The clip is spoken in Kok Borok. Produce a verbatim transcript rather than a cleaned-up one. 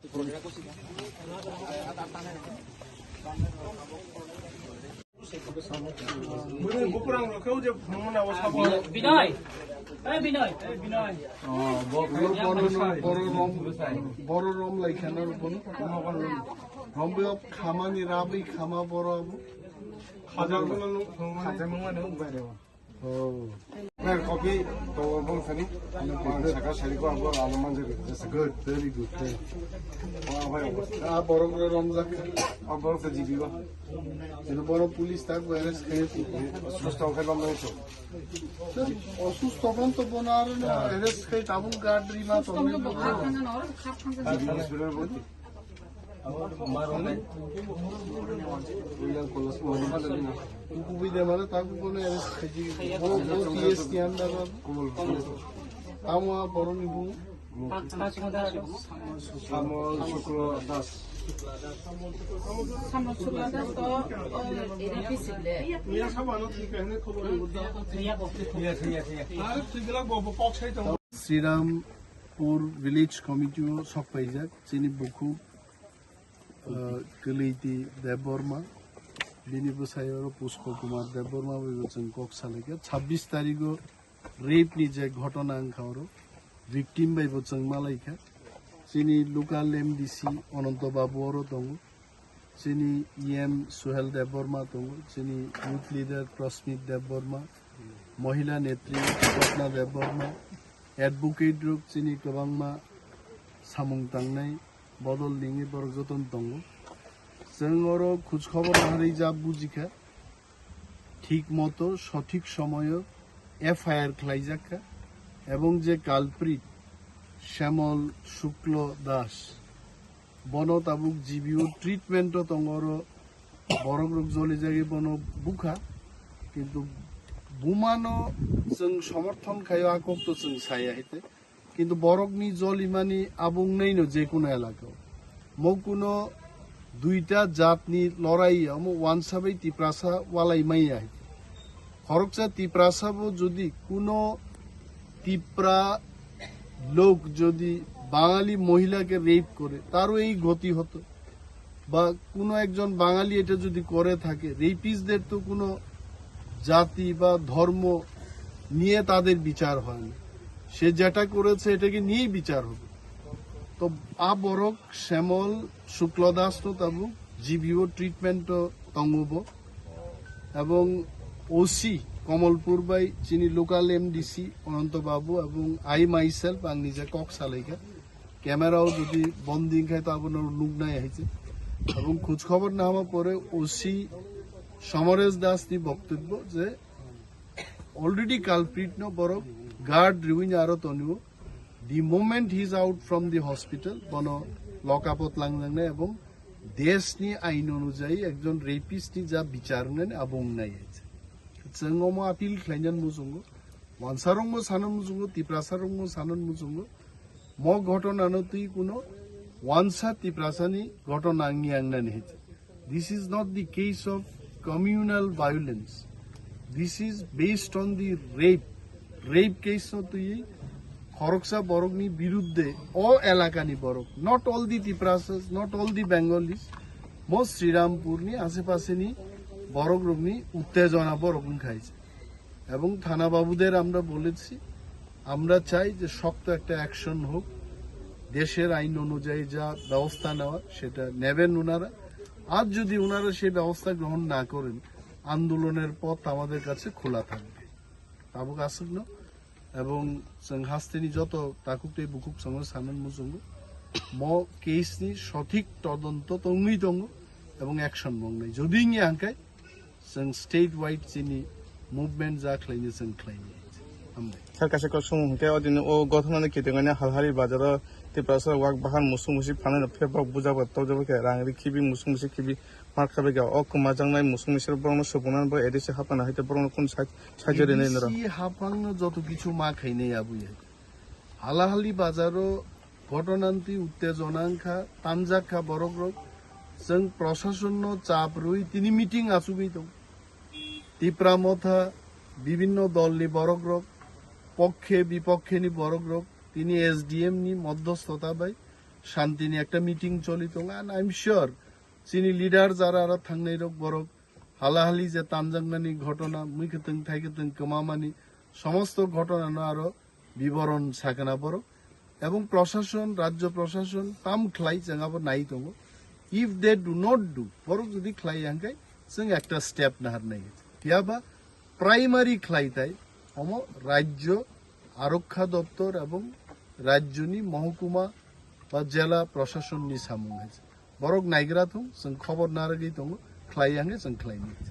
Binoy, eh, Binoy, eh, Binoy. Boro rom, boro rom laikha na bono. Rombo khamani rabi khama boro abo. Khajak mano, khajak mano. Oh. Mer kopi to bong sani. Ang saka sari ko abo alo manja. That's good, very good. Thank you. Ah, borok rom jak. Abo sa jibi ba. Jeno boro police tak arrest khai. Susto khai bam nai so. Osusto ban to bono aro no arrest khai tabung guard rima to. Jibi ni sura boti. Kubui de mane tak bono arrest khai ji. Bo, bo T S ni under. Tamo boroni bu. Samol Shukla Das. Samol Shukla Das to, o, A D P sile. Srirampur Village Committee o sok paijak, chini bukhuk, uh, Kwlwiti Debbarma, bini bwsai oro Pushpa Kumar Debbarma bai bo chwng kok salaikha. Chhabbish tarigo rape ni je ghotona wngkha oro, victim bai bo chwng malaikha. Chini local M D C Ananto Babu oro tongo, chini E M Suhel Debbarma tongo, chini youth leader Prasmit Debbarma, mohila netri Swapna Debbarma, advocate rok chini kwbangma samung tangnai bodol ningwi borok jotono tongo. Chwng oro khuj khobor naharwi ja bujikha, thik moto sothik somoyo F I R khlaijakha, ebong je culprit Shyamol Shukla Das, bono tabuk G B O treatment o tongo, oro borok rok joli jagwi bono bukha, kintu bumano chwng somorthon khaio, a kok to chwng saya hete. Kintu borokni jolimani abo wngnaino je kuno elakao. Mo kuno duita jatni lorai ya, omo wansa bai Tiprasa walai maya. Khoroksa Tiprasa bo jodi kuno Tipra lok jodi Bangali mohila ke rape kore, taro ei goti hoto. বা কোনো একজন বাঙালি এটা যদি করে থাকে, রেপিস্টদের তো কোনো জাতি বা ধর্ম নিয়ে তাদের বিচার হয় না। সে যেটা করেছে এটাকে নিয়েই বিচার হবে। তো a borok Shyamol Shukla Das no tabuk G B O treatment o tongo bo, ebong O C Kamalpur bai chini local M D C Ananto Babu ebong I myself ang nije kok salaikha. Camera o jodi bondi wngkha to abono nuknai hai se. Ebong khuj khobor nahama pore O C Samaresh Das ni boktobyo je already culprit no borok guard riwi ni aro tonio. The moment he is out from the hospital, bono lock up o twlangjaknai ebong desh ni ain onujai ekjon rapist ni ja bichar wngnani abo wngnai hai se. Chwng omo appeal khlainani muchungo, wansarokno sanani muchungo, Tiprasarokno sanani muchungo. Mo ghotona no twi kuno wansa Tiprasa ni ghotona wngya wngnani hai. This is not the case of communal violence. This is based on the rape. Rape case no twi khoroksa borok ni birudde o elaka ni borok, not all the Tiprasas, not all the Bengalis, mo Srirampur ni asepase ni borok rok ni uttejona borok wngkha hai se. এবং থানা বাবুদের আমরা বলেছি, আমরা চাই যে শক্ত একটা অ্যাকশন হোক, দেশের আইন অনুযায়ী যা ব্যবস্থা নেওয়া সেটা নেবেন ওনারা। আর যদি ওনারা সেই ব্যবস্থা গ্রহণ না করেন, আন্দোলনের পথ আমাদের কাছে খোলা থাকবে। Tabuk aswkno, এবং chwng hasteni joto takhuk tei bukhuk chwngno sanani muchungo, mo case ni sothik todonto tongwi tongo, এবং action bo wngnai. Jodi wngya hwnkhe, chwng state wide chini movement ja khlaini chwng khlaini. Hambai. Sir, kaisa kok sung hwnkhe, o dini o gothonani kitingani Halhari bazaro Tiprasa wak bahar musuk musik phanano phebak bujak ba tokjak khe rang ri khibi musuk musik khibi mar khabai kha. O kwmajaknai musuk musik borokno subungnani bo A D C haphangno hai tei borokno kun sai-, saijak rinai norok. A D C haphangno joto kichu ma khainai abui hai. Halahali bazaro Ghotona wngtwi uttejona wngkha, tanjak kha borok rok. Chwng prosasonno chap rwui tini meeting achugwi tongo. Tipra Motha, bibinno dolni borok rok, pokkhe bipokkheni borok rok, tini S D M ni modhosthota bai Shanti ni ekta meeting choli tongo, and I'm sure chini leader jara aro thangnai rok borok halahali je tanjaknani ghotona, mui kwtwng thai kwtwng kwmamani somosto ghotona no aro biboron sakna borok, ebong proshason, rajyo proshason tam khlai chwng abo nai tongo. If they do not do, borok jodi khlai ya hwnkhe chwng ekta step naharnai. Phiya ba primary khlai tai omo rajyo arokha doptor ebong rajyoni mohokuma ba jela proshason ni samung hai. Borok naigra thung, chwng khobor narwgwi tongo, khlai ya hwnkhe chwng khlai nai.